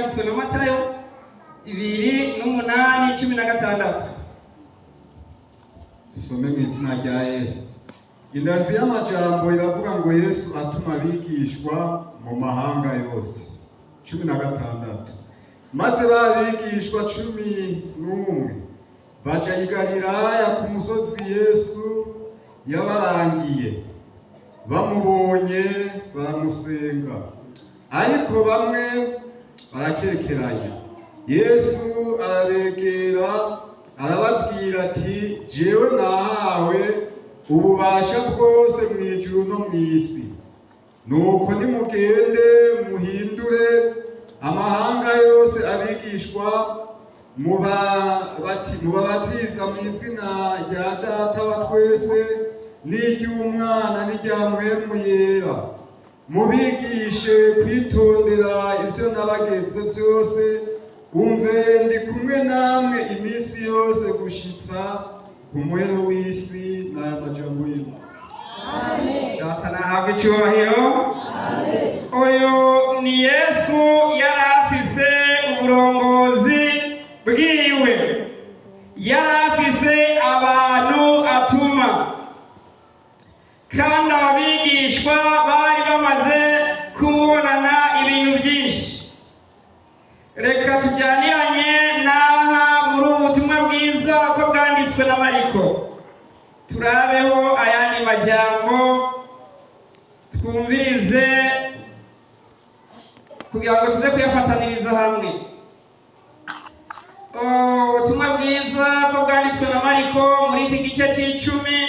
bwanditswe na Matayo 28, 16. Dusome mu izina rya Yesu. Indazi y'amajambo iravuga ngo: Yesu atuma abigishwa mu mahanga yose. 16. Maze ba bigishwa 11 baja i Galilaya ku musozi Yesu yabarangiye. Bamubonye baramusenga, ariko bamwe barakekeranya. Yesu arabegera, arababwira ati: "Jewe nahawe ububasha bwose mu ijuru no mu isi. Nuko nimugende muhindure amahanga yose abigishwa, mubabatiza mu izina rya Data wa twese n'iry'Umwana n'irya Mpwemu Yera, mubigishe kwitondera ibyo nabageze byose. Umve, ndi kumwe namwe iminsi yose gushitsa ku muhero w'isi." N'aya majambo y'Imana. Data nahabwa icyubahiro. Uyu ni Yesu, yari afise uburongozi bwiwe, yari afise abantu atuma, kandi abigishwa bari bamaze kumubonana ibintu byinshi. Reka tujyaniranye n'aha muri ubu butumwa bwiza uko bwanditswe na Mariko, turabeho ayandi majambo, twumvirize kugira ngo tuze kuyafataniriza hamwe. Ubutumwa bwiza ko bwanditswe na Mariko muri iki gice c'icumi,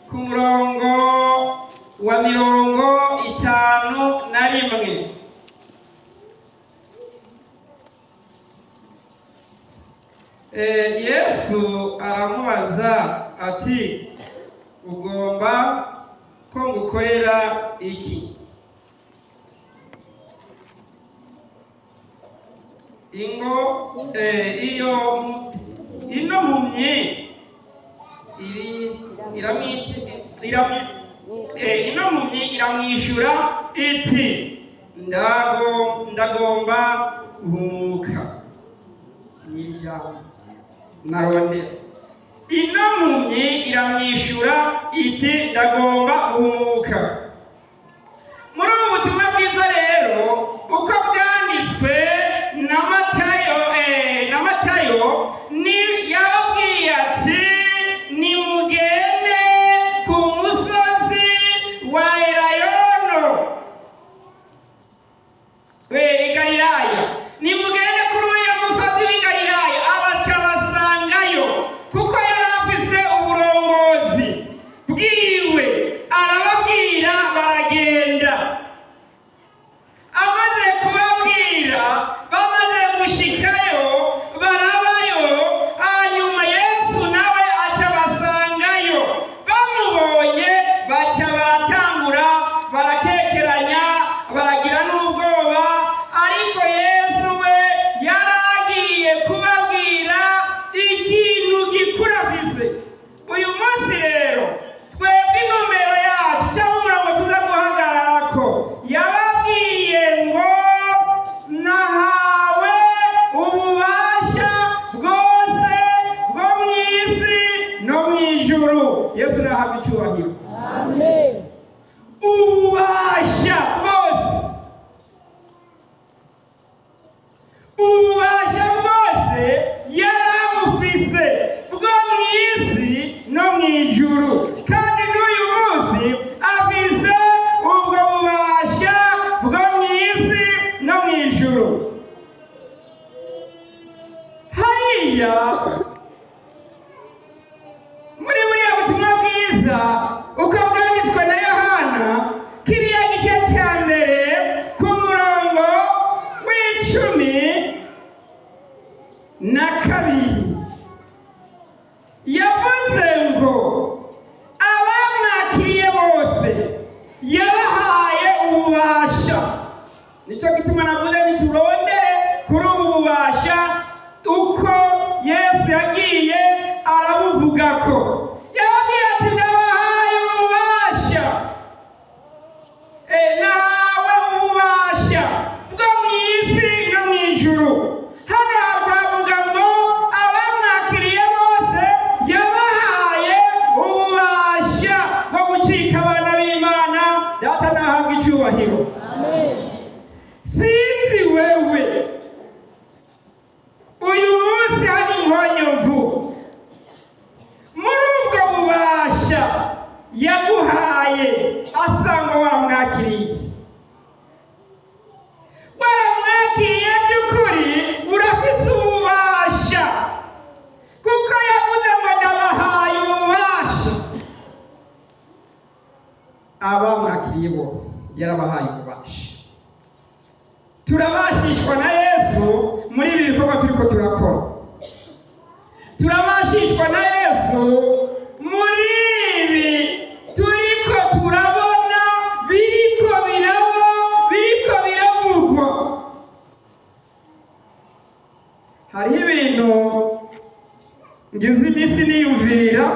ku murongo wa 51. Yesu aramubaza ati: "Ugomba ko ngukorera iki?" Ingo iyo ino mpumyi ino mpumyi iramwishyura iti: "Ndagomba guhumuka." N'ijambo narondera. Ino mpumyi iramwishyura iti: "Ndagomba guhumuka." Muri ubu butumwa bwiza rero uko bwanditswe na Matayo, ni yababwiye ati: "Nimugende ku musozi wa Elayono we i Galilaya, nimugende kuri uriya musozi w'i Galilaya." Abaca basangayo, kuko yari afise uburongozi bwiwe. Arababwira, baragenda. Amaze kubabwira, bamaze gushikayo, barabayo. Hanyuma Yesu nawe aca basangayo. Bamubonye baca baratangura barakekeranya, baragira n'ubwoba. Ariko Yesu we yaragiye kubabwira ikintu gikuru afise. Uyu munsi rero twebwe intumbero yacu cyangwa umurongo tuza guhagararako, yababwiye ngo: "Nahawe ububasha bwose bwo mu isi no mu ijuru." Yesu nahabwa icyubahiro. Ububasha bwose, ububasha bwose yarabufise bwo mu isi no mu ijuru, kandi n'uyu munsi afise ubwo bubasha bwo mu isi no mu ijuru. Hariya muri buriya butumwa bwiza uko bwanditswe na Yohana, kiriya gice cya mbere, ku murongo wa 12, yavuze ngo abamwakiriye bose yabahaye ububasha. Nicyo gituma navuze ntiturondere kuri ubu bubasha uko Yesu yagiye arabuvuga, ko yababwiye ati: "Ndabahaye ububasha. Nahawe ububasha bwo mu isi no mu ijuru. Hano hakavuga ngo abamwakiriye bose yabahaye ububasha bwo gucika abana b'Imana. Data nahabwa icyubahiro. Sinzi wewe uyu munsi hari inkonyovu muri ubwo bubasha yaguhaye, asanga waramwakiriye, waramwakiriye by'ukuri, urafise ububasha, kuko yavuze ngo ndabahaye ububasha. Abamwakiriye bose yarabahaye ububasha. Turabashishwa na Yesu muri ibi bikorwa turiko turakora, turabashishwa na Yesu muri ibi turiko turabona, biriko biraba, biriko biravugwa. Hariho ibintu ngize iminsi niyumvira: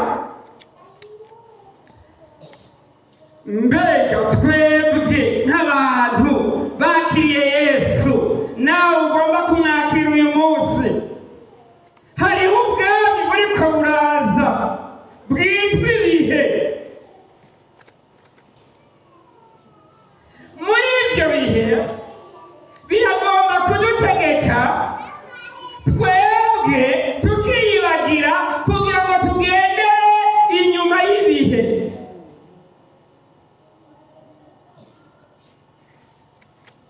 mbega twebwe nk'abantu bakiriye Yesu, nawe ugomba kumwakira uyu munsi, hariho ubwami buriko buraza bwitwa ibihe. Muri ibyo bihe biragomba kudutegeka twebwe tukiyibagira kugira ngo tugendere inyuma y'ibihe.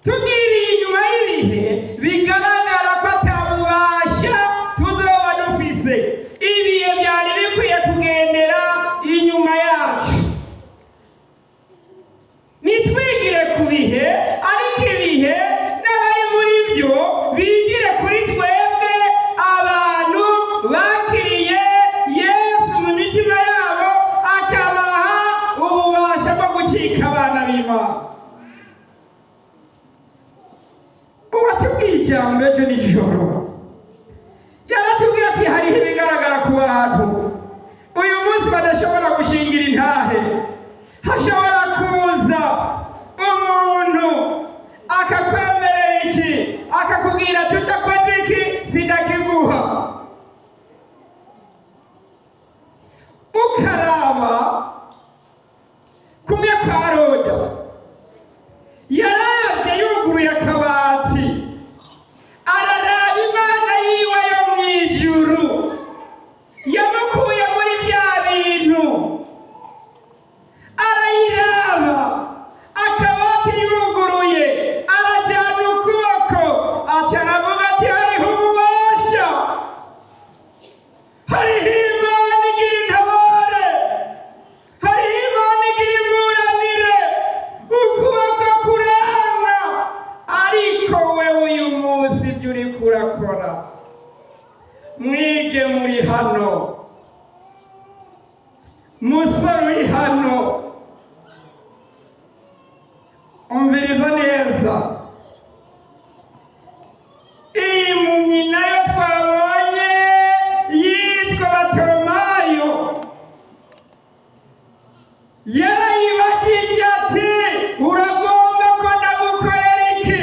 Tugiriye inyuma y'ibihe, bigaragara ko atabubasha tuzoba dufise. Ibihe byari bikwiye kugendera inyuma yacu, nitwigire ku bihe, ariko ibihe n'abari muri byo bigire kuri twebwe abantu bakiriye Yesu mu mitima yabo, akabaha ububasha bwo gucika abana b'Imana. Uwatubwiye ijambo ejo nijoro yaratubwiye ati hariho ibigaragara ku bantu uyu munsi badashobora gushingira intahe. Hashobora kuza umuntu akakwemerera iki, akakubwira ati utakoze iki sindakiguha. Ukaraba kumwe kwa Roda, yarabye yuguruye akabati, araraba Imana yiwe yo mu ijuru yamukuye muri bya bintu, arayiraba akabati yuguruye, arajyana ukuboko, aca aravuga ati hariho ububasha, hariho Imana igira intabare, hariho Imana igira imburanire. Ukuboko kuranga. Ariko wewe uyu munsi ibyo uriko urakora, mwige muri hano, musore uri hano, umviriza neza. Iyi mpumyi nayo twabonye yitwa Batoromayo yarayibagije ati uragomba ko ndagukorera iki?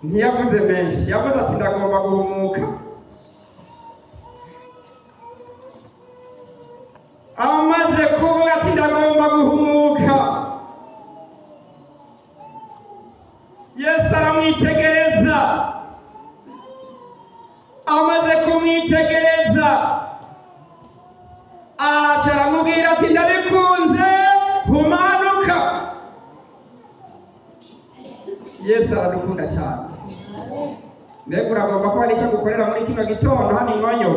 Ntiyavuze menshi, yavuze ati ndagomba guhumuka. Amaze kuvuga ati ndagomba guhumuka, Yesu aramwitegereza. Amaze kumwitegereza, aca aramubwira ati ndabikunze, humanuka. Yesu aradukunda cyane. Mbega uragomba ko hari icyo agukorera muri kino gitondo hano inkonyo?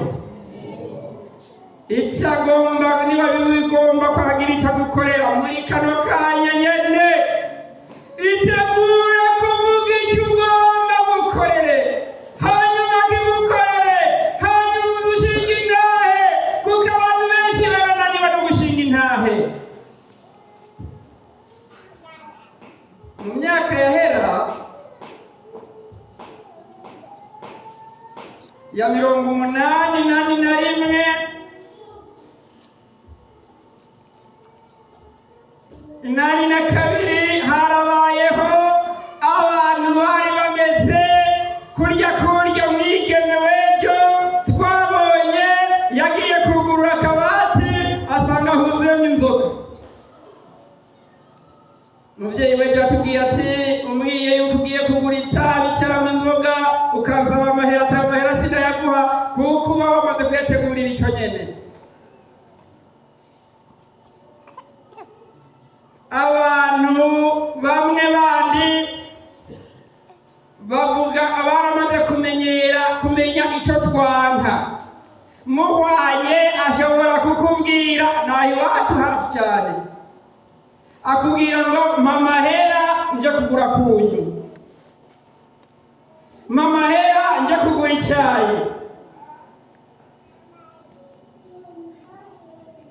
Icyo agomba, niba bigomba ko hagira icyo agukorera muri kano kanya nyene, itegura kuvuga icyo ugomba gukorere, hanyuma akigukorere, hanyuma udushinga intahe, kuko abantu benshi barananiwe no gushinga intahe. Mu myaka yahera ya 81, 82, harabayeho Umubyeyi w'ejo atubwiye ati: "Umbwiye yuko ugiye kugura itabi cyangwa inzoga, ukansaba amahera, ati amahera sinayaguha, kuko uba wamaze kuyategurira icyo nyene." Abantu bamwe bandi bavuga baramaze kumenyera kumenya icyo twanka. Muhwanye ashobora kukubwira, naho iwacu hafi cyane, akubwira ngo: "Mpa amahera nje kugura kunyu, mpa amahera nje kugura icyayi."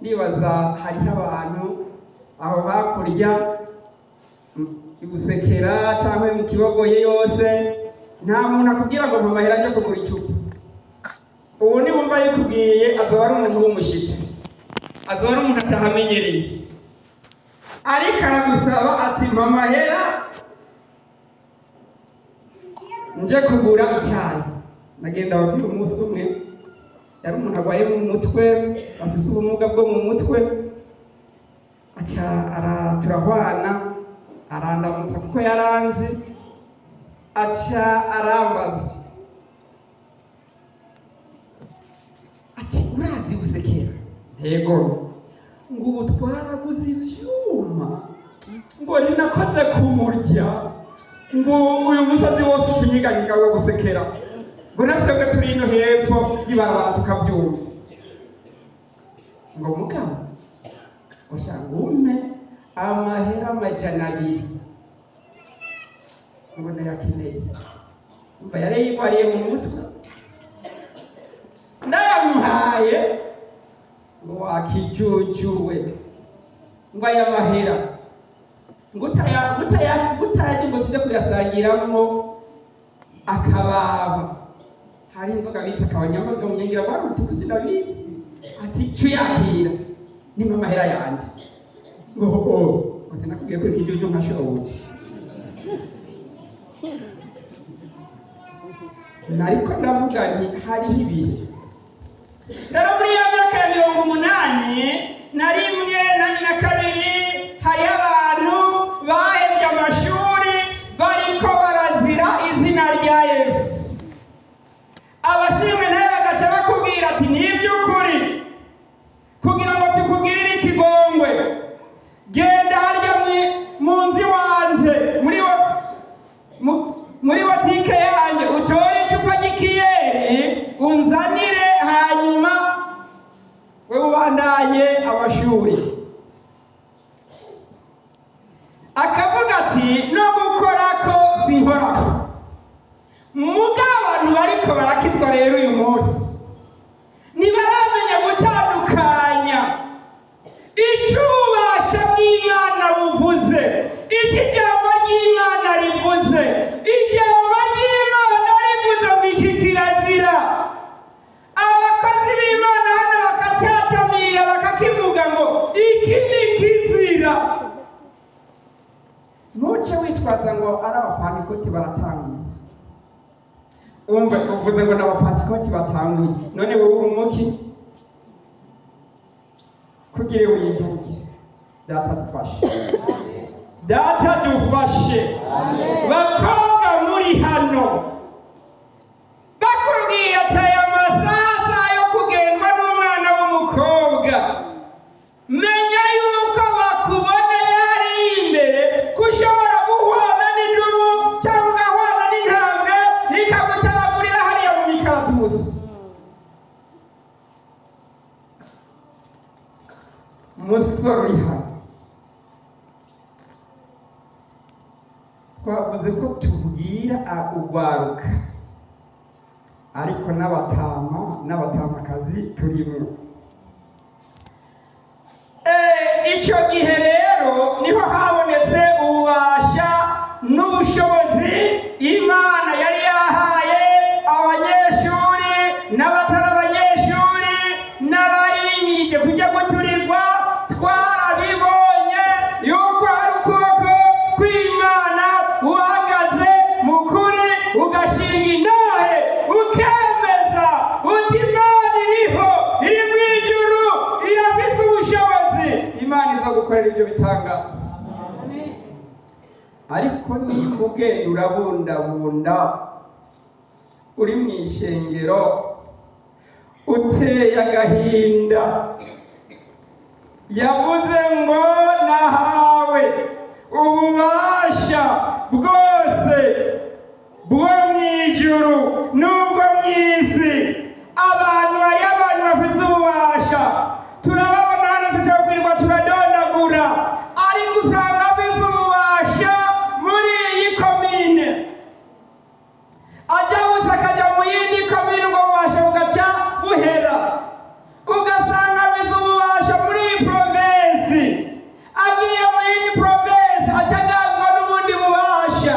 Ndibaza hariho abantu aho hakurya ibusekera cyangwa mu Kibogoye yose, nta muntu akubwira ngo: "Mpa amahera nje kugura icupa." Ubu niwumva yikubwiye, azoba ari umuntu w'umushyitsi, azoba ari umuntu atahamenyereye, ariko aragusaba ati: "Mpa amahera nje kugura icyayi." Nagenda babwira, umunsi umwe yari umuntu arwaye mu mutwe, afise ubumuga bwo mu mutwe, aca turahwana, arandamutsa kuko yaranzi, aca arambaza ati: "Urazi Busekera?" "Ntego." Ngo: "Ubu twaraguze ivyuma," ngo "ninakoze kumurya," ngo "uyu musozi wose ucinyiganyiga we Busekera," ngo "natwebwe turi ino hepfo y'ibarabara tukavyumva," ngo "mugabo ushaka umpe amahera 200," ngo "ndayakeneye." Umva, yari yigwariye mu mutwe. Ndayamuhaye, ngo: "Wakijujuwe," ngo "aya mahera," ngo "utayaje," ngo "tuje kuyasangiramwo akababa." Hari inzoga bita akabanyamaga, munyangira bwari urutuku, sinabizi. Ati: "Cuyakira nimba amahera yanje." Ngo: "Oh," ngo "sinakubwiye ko ikijuju nka shobuja?" Nariko ndavuga nti hariho ibihe rero muri ya myaka ya 81 na 2, hariho abantu bahebye amashuri bariko barazira izina rya Yesu. Abashimwe nawe bagaca bakubwira ati: "Ni iby'ukuri, kugira ngo tukugirire ikigongwe, genda harya mu nzu iwanje, muri botike yanjye, utore icupa ry'ikiyeri unzanire, hanyuma we ubandanye amashuri." Akavuga ati: "No gukora ko sinkorako." Muga abantu bariko barakizwa rero uyu munsi ntibaramenya gutandukanya icyo ububasha bw'Imana buvuze, icyo ijambo ry'Imana rivuze. Ijambo ry'Imana rivuze ngo iki kirazira, abakozi b'Imana hano bakacyatamira, bakakivuga ngo iki ni kizira. Ntuce witwaza ngo ari abapantikoti baratanguye. Wumva uvuze ngo ni abapantikoti batanguye, none wowe uri umuki kugira wivuge? Data dufashe, Data dufashe. Bakobwa muri hano, bakubwiye ati: "Aya masaha yo kugendwa n'umwana w'umukobwa," menya yuko bakuboneye hariya imbere ko ushobora guhwana n'idubu cyangwa ugahwana n'intambwe ikagutabagurira hariya mu mikaratusi. Musore uri hano, twavuze ko tubwira urwaruka, ariko n'abatama n'abatamakazi turimo. Icyo gihe rero niho habonetse ububasha n'ubushobozi Imana yari yahaye abanyeshuri n'abatari abanyeshuri n'abari bimirije kujya guturirwa. Twarabibonye yuko hari ukuboko kw'Imana. Uhagaze mu kuri, ugashinga intahe, ukemeza uti: "Imana iriho, iri mu ijuru, irafise ubushobozi," Imana iza gukorera ibyo bitangaza. Ariko niba ugenda urabundabunda uri mu ishengero uteye agahinda, yavuze ngo nahawe ububasha bwose bwo mu ijuru n'ubwo mu isi. Abantu, hariyo abantu bafise ububasha, turababona hano, tutokwirirwa turadondagura, ariko usanga afise ububasha muri iyi komine, ajya gusa akajya mu yindi komine, ubwo bubasha bugaca buhera. Ugasanga afise ububasha muri iyi province, agiye mu yindi province aca agangwa n'ubundi bubasha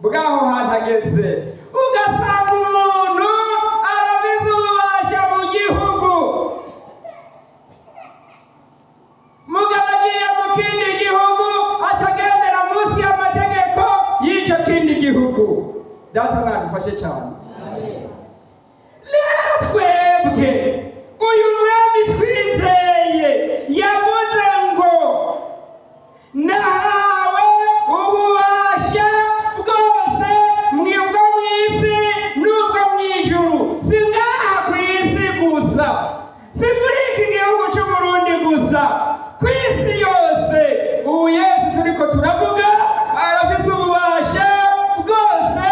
bw'aho hantu ageze. Ugasanga umuntu arafise ububasha mu gihugu, mugabo agiye mu kindi gihugu aca agendera munsi y'amategeko y'icyo kindi gihugu. Data nadufashe cyane. Rero twebwe uyu mwami twizeye yavuze ngo nahawe ububasha bwose mwebwe mu isi n'ubwo mu ijuru. Si ngaha ku isi gusa, si muri iki gihugu cy'Uburundi gusa, ku isi yose. Ubu Yesu turiko turavuga arafise ububasha bwose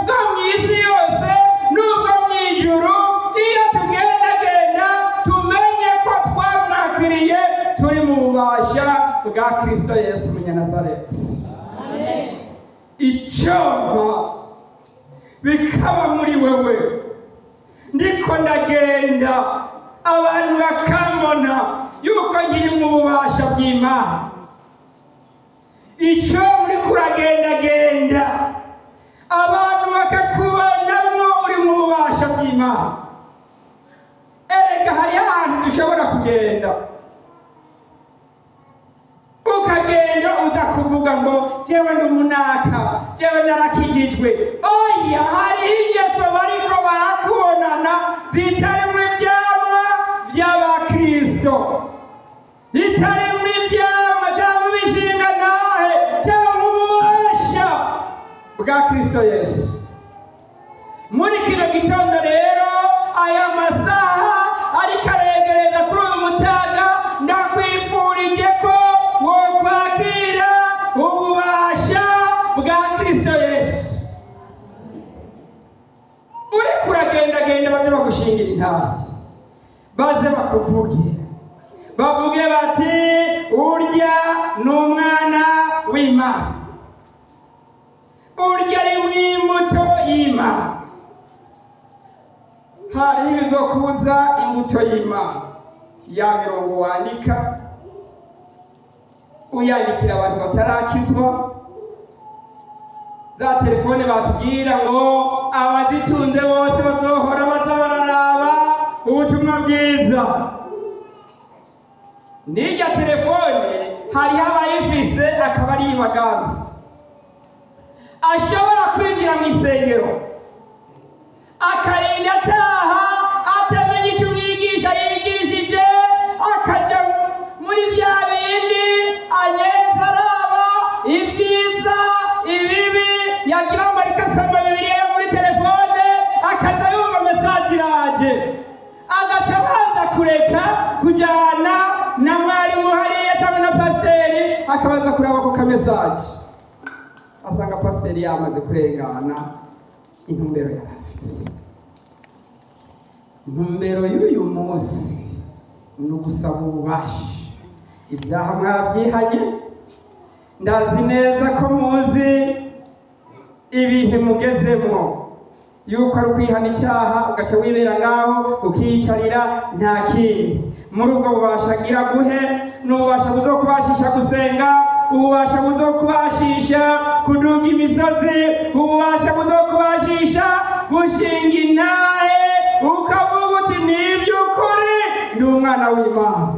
bwo mu isi yose n'ubwo mu ijuru. Iyo tugendagenda tumenye ko twamwakiriye, turi mu bubasha bwa Kristo Yesu Umunyanazareti. Icyompa bikaba muri wewe, ndiko ndagenda abantu bakambona yuko nkiri mu bubasha bw'Imana. Icyo muri kuragendagenda abantu bakakubonamwo uri mu bubasha bw'Imana. Erega hariho ahantu dushobora kugenda, ukagenda uza kuvuga ngo jewe ndi umunaka, jewe narakijijwe. Oya, hariho ingeso bariko barakubonana zitari mu ivyamwa vy'abakristo, bitari mu ivyamwa cyangwa ibishinga ntahe cyangwa ububasha bwa Kristo Yesu. Muri kino gitondo rero, aya masaha ariko aregereza kuri uyu mutaga, ndakwifurije ko wokwakira ububasha bwa Kristo Yesu. Uriko uragendagenda, baze bagushingira intahe, baze bakuvuge, bavuge bati urya ni umwana w'Imana, urya ari imbuto y'Imana. Hariho ibizokuza imbuto y'Imana, ya mirongo wandika uyandikira abantu batarakizwa, za telefone batubwira ngo abazitunze bose bazohora baza bararaba ubutumwa bwiza. N'irya telefone hariho abayifise akaba ari ibaganza, ashobora kwinjira mu isengero akarinda ataha atamenya icyo umwigisha yigishije, akajya muri bya bindi anyereza araba ibyiza ibibi, yagira ngo ariko asoma Bibiliya yo muri telefone, akaza yumva message iraje, agaca abanza kureka kujyana na mwarimu hariya cyangwa na pasiteri, akabanza kuraba ako kamessage, asanga pasiteri yamaze kurengana intumbero yari afise. Intumbero y'uyu munsi ni ugusaba ububasha. Ibyaha mwabyihanye, ndazi neza ko muzi ibihe mugezemwo, yuko ari ukwihana icyaha ugaca wibera ngaho ukiyicarira, nta kindi. Muri ubwo bubasha agira guhe ni ububasha buzokubashisha gusenga, ububasha buzokubashisha kuduga imisozi, ububasha buzokubashisha gushinga intahe ukavuga uti ni iby'ukuri ndi umwana w'Imana.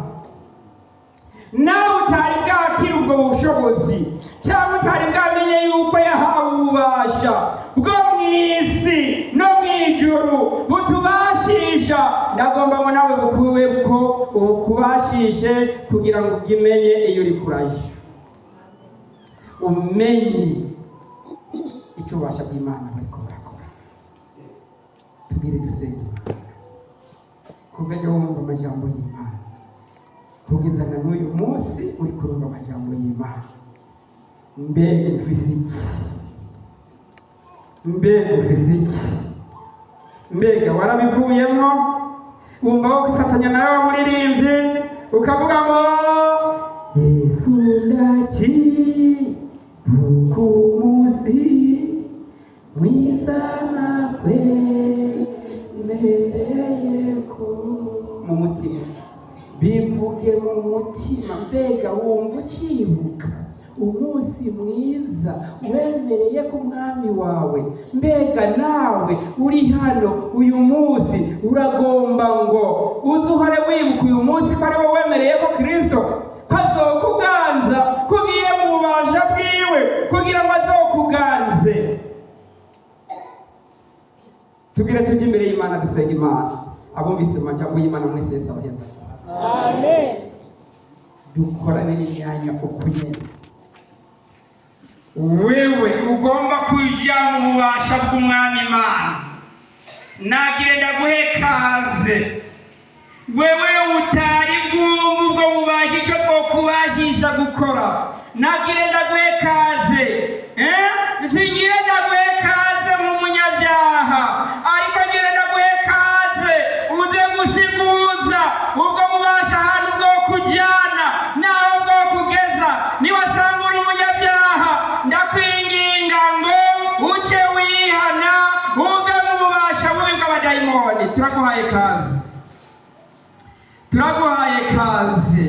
Nawe utari bwakira ubwo bushobozi cyangwa utari bwamenye yuko yahawe ububasha bwo mu isi no mu ijuru butubashisha, ndagomba ngo nawe bukuwe ko bukubashishe kugira ngo ugimenye iyo uri kuraja. Umenye icyo ububasha bw'Imana bariko barakora. Tubwire dusenga Imana. Kuva ejo wumva amajambo y'Imana, kugeza na n'uyu munsi uri kurumva amajambo y'Imana, mbega ufise iki? Mbega ufise iki? Mbega warabivuyemo? Wumva wo kwifatanya nawe wa muririmbyi, ukavuga ngo: "Yesu, ndacibuka umunsi mwiza nakwemereye ko mu mutima." Bivuge mu mutima. Mbega wumva ucibuka umunsi mwiza wemereye ko umwami wawe? Mbega nawe uri hano uyu munsi, uragomba ngo uze uhore wibuka uyu munsi ko ari wowe wemereye ko Kirisito ko azokuganza, ko ugiye mu bubasha bwiwe kugira ngo azokuganze? Tubwire tujye imbere y'Imana, dusenga Imana. Abumvise amajambo y'Imana mwese, Yesu abaheza. Amen. Dukorane n'imyanya uko nyene. Wewe ugomba kuja mu bubasha bw'Umwami Imana, nagire ndaguhe kaze. Wewe utari bwumva ubwo bubasha, icyo bwokubashisha gukora, nagire ndaguhe kaze. Eh? Ntingire ndaguhe kaze mu munyabyaha, ariko ngire ndaguhe kaze uze gusiguza ubwo bubasha, ahantu bwo kujyana naho bwo kugeza. Niwasanga uri umunyabyaha, ndakwinginga ngo uce wihana, uve mu bubasha bubi bw'abadayimoni. Turaguhaye kaze, turaguhaye kaze.